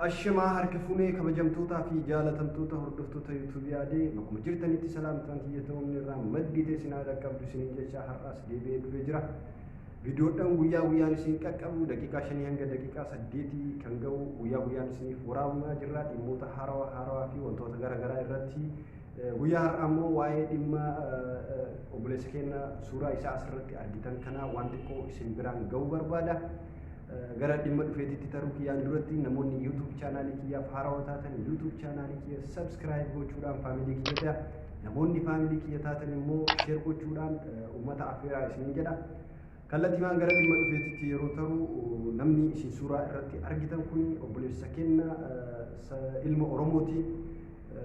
Ashamaa harka fuunee kabajamtootaa fi jaalatamtoota hordoftoota yuutuubii Adee bakkuma jirtanitti salaamtaan kiyya ta'uun irraa maddite isin haa dhaqqabdu isiniin jecha har'as deebi'ee dhufee jira. Viidiyoodhaan guyyaa guyyaan isin qaqqabu daqiiqaa 5 hanga daqiiqaa 8 kan ga'u guyyaa guyyaan isiniif waraabamaa jirra, dhimmoota haarawaa haarawaa fi wantoota garaagaraa irratti. Guyyaa har'aa immoo waa'ee dhimma obboleessa keenya suuraa isaa asirratti argitan kana waan xiqqoo isin biraan ga'uu barbaada. Gara dhimma dhufeetitti taruu kiyyaan duratti namoonni YouTube chaanaalii kiyyaaf haarawaa taatan YouTube chaanaalii kiyya subscribe gochuudhaan faamilii kiyya ta'a. Namoonni faamilii kiyya taatan immoo share gochuudhaan uummata affeeraa isiniin jedha. Kallattiimaan gara dhimma dhufeetitti yeroo taru, namni isin suuraa irratti argitan kun obboleessa keenya ilma Oromooti.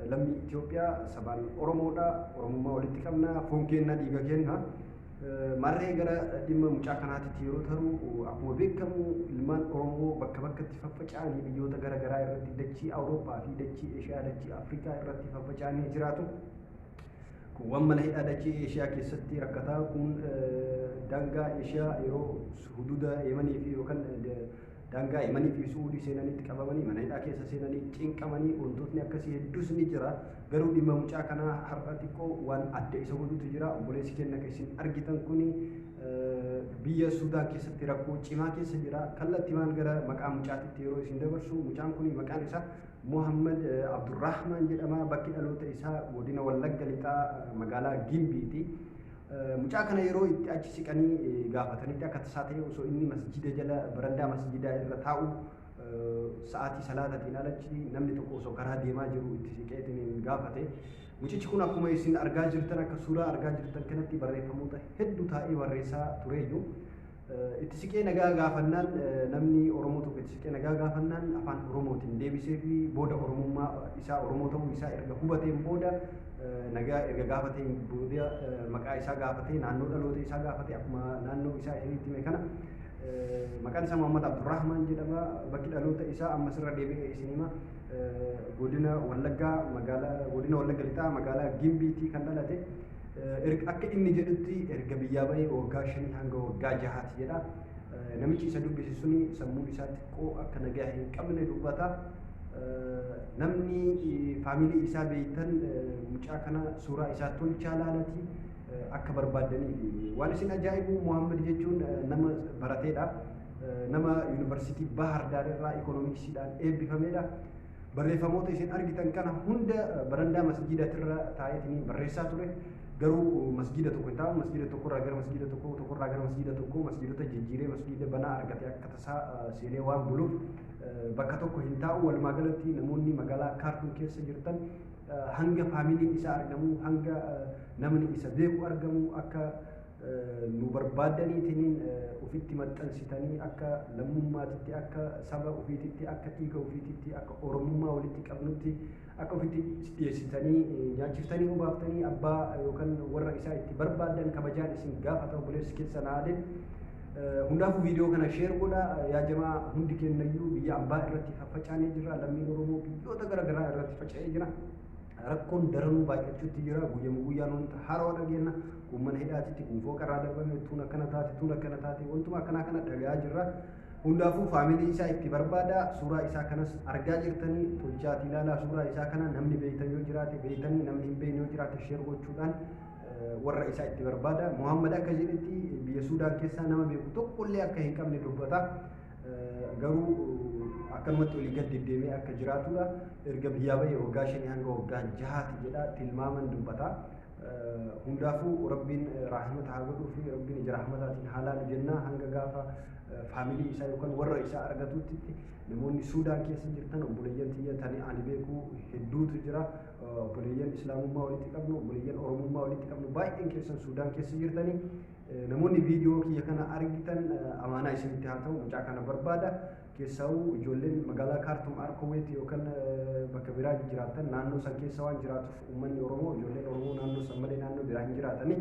Lammii Itoophiyaa, sabaan Oromoodha. Oromummaa walitti qabna. Foon keenya, dhiiga keenya. Marree gara dhimma mucaa kanaatitti yeroo taru, akkuma beekamu ilmaan Oromoo bakka bakkatti faffaca'anii biyyoota gara garaa irratti, dachii Awurooppaa fi dachii Eeshiyaa, dachii Afrikaa irratti faffaca'anii jiraatu. Kuuwwan mana hidhaa dachii Eeshiyaa keessatti rakkataa, kun daangaa Eeshiyaa yeroo huduuda Yemanii fi yookaan daangaa Yemanii fi Suudii seenanitti qabamanii mana hidhaa keessa seenanii cinqamanii wantootni akkasii hedduus ni jira. Garuu dhimma mucaa kanaa har'a xiqqoo waan adda isa godhutu jira. Obboleessi keenya kan isin argitan kuni biyya Sudaan keessatti rakkoo cimaa keessa jira. Kallattiimaan gara maqaa mucaatitti yeroo isin dabarsu, mucaan kuni maqaan isaa Muhammad Abdurrahman jedhama. Bakki dhaloota isaa godina Wallagga Lixaa, magaalaa Gimbiiti. Mucaa kana yeroo itti achi siqanii gaafatanitti, akka tasaa ta'e osoo inni masjida jala barandaa masjidaa irra taa'u, sa'aatii salaataatiin alatti namni tokko osoo karaa deemaa jiru itti siqeetiin gaafate. Mucichi kun akkuma isin argaa jirtan, akka suuraa argaa jirtan kanatti barreeffamoota hedduu taa'ee barreessaa tureeyyu. Itti siqee nagaa gaafannaan, namni Oromoo tokko itti siqee nagaa gaafannaan afaan Oromootiin deebisee fi booda Oromummaa isaa, Oromoo ta'uu isaa erga hubateen booda, nagaa erga gaafateen booda, maqaa isaa gaafatee, naannoo dhaloota isaa gaafatee, akkuma naannoo isaa isinitti hime kana, maqaan isaa Muhammad Abdurrahman jedhama. Bakki dhaloota isaa ammas irra deebi'ee isin hima, godina Wallaggaa magaalaa, godina Wallagga Lixaa, magaalaa Gimbiitii kan dhalate. Akka inni jedhutti erga biyyaa bahee waggaa 5 hanga waggaa 6ti jedha. Namichi isa dubbise suni sammuu isaa xiqqoo akka nagaa hin qabne dubbata. Namni faamilii isaa beektan mucaa kana suuraa isaa tolchaa laalati akka barbaaddanii. Waan isin ajaa'ibu, Muhammad jechuun nama barateedha. Nama yuunivarsiitii Bahar Daar irraa ikoonomiksiidhaan eebbifamedha. Barreeffamoota isin argitan kana hunda barandaa masjiidatirra taa'eetiin barreessaa ture. Garuu masjiida tokko hin taa'u, masjiida tokkorraa gara masjiida tokkoo, tokkorraa gara masjiida tokkoo, masjiidota jijjiiree masjiida banaa argate akka tasaa seenee waan buluuf bakka tokko hin taa'u. Walumaa galatti namoonni magaalaa Kaartuum keessa jirtan hanga faamiliin isaa argamu, hanga namni isa beeku argamu, akka nu barbaaddaniitiin ofitti maxxansitanii, akka lammummaatitti, akka saba ofiititti, akka dhiiga ofiititti, akka Oromummaa walitti qabnutti akka ofitti dhiyeessitanii nyaachiftanii obaaftanii abbaa yookaan warra isaa itti barbaadan kabajaan isin gaafata obboleessi keessan Aadeen. Hundaafuu viidiyoo kana share godha yaa jamaa. Hundi kennayyuu biyya ambaa irratti faffacaanee jirra. Lammiin Oromoo biyyoota garaagaraa irratti faca'ee jira. Rakkoon daranuu baay'achuutti jira. Guyyama guyyaan wanta haarawaa dhageenya. Kun mana hidhaatitti, kun fooqarraa darbame, tun akkana taate, tun akkana taate, wantuma akkanaa kana dhagayaa jirra. Hundaafuu faamilii isaa itti barbaada. Suuraa isaa kanas argaa jirtanii tolchaatii ilaalaa. Suuraa isaa kana namni beektan yoo jiraate beektanii, namni hin beekne yoo jiraate share gochuudhaan warra isaa itti barbaada. Muhammad akka jedhetti biyya Suudaan keessaa nama beeku tokkollee akka hin qabne dubbata. Garuu akkanumatti olii gad deddeemee akka jiraatudha. Erga biyyaa bahee waggaa 5 hanga waggaa 6ti jedha tilmaaman dubbata. Hundaafuu Rabbiin rahmata haa godhuu fi Rabbiin ija rahmataatiin haa laalu jenna. Hanga gaafa faamilii isaa yookaan warra isaa argatutti namoonni Suudaan keessa jirtan, obboleeyyan tiyya tani ani beeku hedduutu jira. Obboleeyyan Islaamummaa walitti qabnu, obboleeyyan Oromummaa walitti qabnu baay'een keessan Suudaan keessa jirtanii. Namoonni viidiyoo kiyya kana argitan amaanaa isinitti haa ta'u, mucaa kana barbaada. Keessaa'uu ijoolleen magaalaa Kaartum Arkoweet yookaan bakka biraa jiraatan, naannoo san keessa waan jiraatuuf uummanni Oromoo, ijoolleen Oromoo naannoo san malee naannoo biraa hin jiraatanii.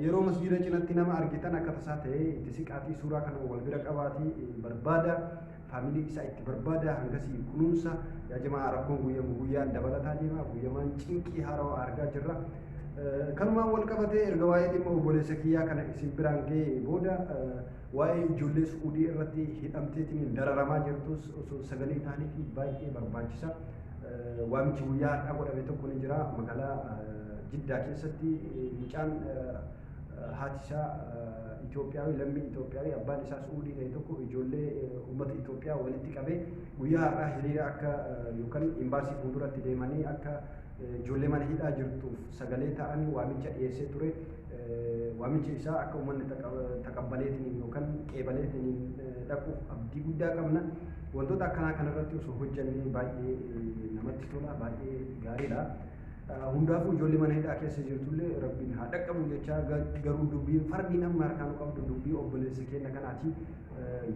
Yeroo masjiida cinatti nama argitan akka tasaa ta'ee itti siqaatii suuraa kana wal bira qabaatii barbaada. Faamilii isaa itti barbaada, hangasii kunuunsa. Yaa jamaa, rakkoon guyyama guyyaan dabalataa deema. Guyyamaan cinqii haarawaa argaa jirra. Kanumaan wal qabatee erga waa'ee dhimma obboleessa kiyyaa kana isin biraan ga'ee booda waa'ee ijoollee Su'uudii irratti hidhamteetiin dararamaa jirtus osoo sagalee ta'anii fi baay'ee barbaachisa. Waamichi guyyaa har'aa godhame tokko ni jira. Magaalaa Jiddaa keessatti mucaan haati isaa Itoophiyaawii, lammii Itoophiyaawii, abbaan isaa Su'uudii ta'e tokko ijoollee uummata Itoophiyaa walitti qabee guyyaa har'aa hiriira akka yookaan imbaasii fuulduratti deemanii akka ijoollee mana hidhaa jirtuuf sagalee ta'an waamicha dhiyeessee ture. Waamicha isaa akka uummanni taqabbaleetiin yookaan qeebaleetiin dhaquuf abdii guddaa qabna. Wantoota akkanaa kanarratti osoo hojjannee baay'ee namatti tola, baay'ee gaariidha. Hundaafuu ijoollee mana hidhaa keessa jirtullee Rabbiin haa dhaqqabu jechaa, garuu dubbiin fardiin amma harkaan qabdu dubbii obboleessa keenya kanaati.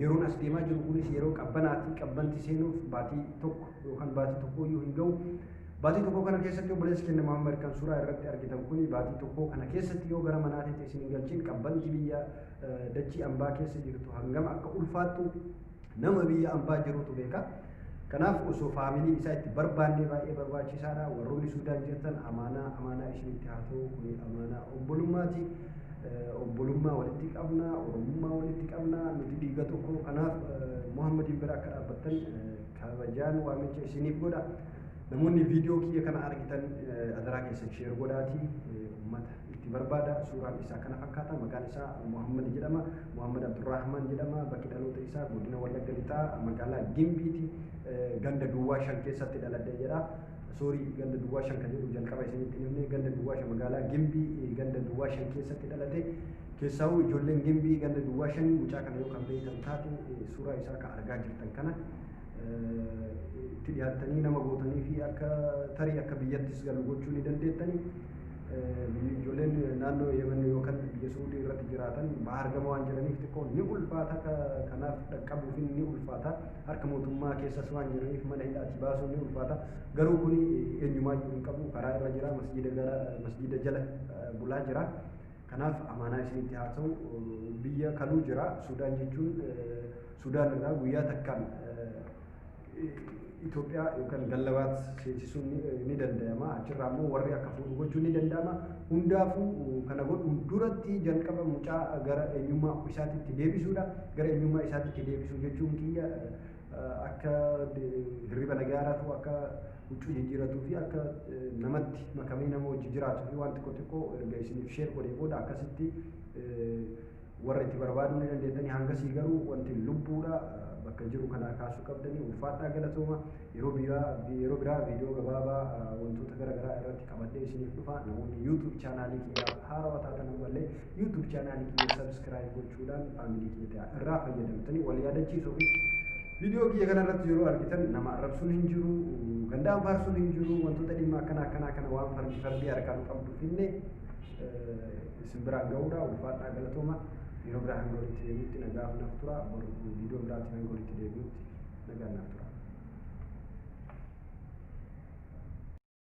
Yeroon as deemaa jiru kunis yeroo qabbanaati. Qabbanti seenuuf baatii tokko yookaan baatii tokko iyyuu hin ga'u. Baatii tokko kana keessatti obboleessi keenya Muhammad kan suuraa irratti argitan kuni baatii tokko kana keessatti yoo gara manaatitti isin hin galchin, qabbanti biyya dachii ambaa keessa jirtu hangam akka ulfaattu nama biyya ambaa jirutu beeka. Kanaaf osoo faamiliin isaa itti barbaanne baay'ee barbaachisaadha. Warroonni Suudaan jirtan amaanaa amaanaa isinitti haa ta'u, kuni amaanaa obbolummaati. Obbolummaa walitti qabna, Oromummaa walitti qabna, nuti dhiiga tokko. Kanaaf Muhammadiin bira akka dhaabbattan kabajaan waamicha isiniif godha. Namoonni viidiyoo kiyya kana argitan adaraa keessan share godhaatii uummata itti barbaada. Suuraan isaa kana fakkaata. Maqaan isaa Muhammad jedhama. Muhammad Abdurrahman jedhama. Bakki dhaloota isaa godina Wallagga Lixaa magaalaa Gimbiiti. Ganda Duwwaa 5 keessatti dhaladhe jedha. Sorry, ganda Duwwaa 5 kan jedhu jalqaba isinitti himne, ganda Duwwaa 5, magaalaa Gimbii, ganda Duwwaa 5 keessatti dhalate. Keessaawuu ijoolleen Gimbii ganda Duwwaa 5 mucaa kana yoo kan beektan taate, suuraa isaa kan argaa jirtan kana itti dhiyaattanii nama gootanii fi akka tarii akka biyyattis galu gochuu ni dandeettanii. Ijoolleen naannoo Yemen yookaan biyya Suudii irratti jiraatan bahar gama waan jiraniif xiqqoo ni ulfaata, kanaaf dhaqqabuuf ni ulfaata, harka mootummaa keessas waan jiraniif mana hidhaatti baasuun ni ulfaata. Garuu kuni eenyumaayyuu hin qabu, karaa irra jira, masjiida gara masjiida jala bulaa jira. Kanaaf amaanaa isinitti haa ta'u, biyya kaluu jira. Sudaan jechuun Sudaan irraa guyyaa takkaan Itoophiyaa yookaan Gallabaat seensisuun ni danda'ama. Achirraa immoo warri akka fuudhu gochuun ni danda'ama. Hundaafuu kana godhuun duratti jalqaba mucaa gara eenyummaa isaatitti deebisuudha. Gara eenyummaa isaatitti deebisuu jechuun kiyya akka hirriba nagaa rafuu, akka huccuu jijjiiratuu fi akka namatti makamee nama wajji jiraatuu fi waan xiqqoo xiqqoo erga isiniif share godhee booda akkasitti warra itti barbaaduu ni dandeettanii. Hangasii garuu wanti lubbuudha bakka jiru kanaa kaasuu qabdanii. Ulfaadhaa, galatooma. Yeroo biraa viidiyoo gabaabaa wantoota garaagaraa irratti qabadhee isiniif dhufa. Namoonni YouTube chaanaalii kiyyaa haarawaa taatan ammallee YouTube chaanaalii kiyya subscribe gochuudhaan faamilii kiyya irraa fayyadamtanii wal yaadachiisuu fi viidiyoo kiyya kana irratti yeroo argitan nama arrabsuun hin jiru, gandaan faarsuun hin jiru, wantoota dhimma akkana akkanaa kana waan fardi fardii harkaan qabdu finne isin biraan ga'uudha. Ulfaadhaa, galatooma. Yeroo biraa hanga walitti deebi'utti nagaaf naaf tura. Viidiyoo biraatiin hanga walitti deebi'utti nagaan naaf tura.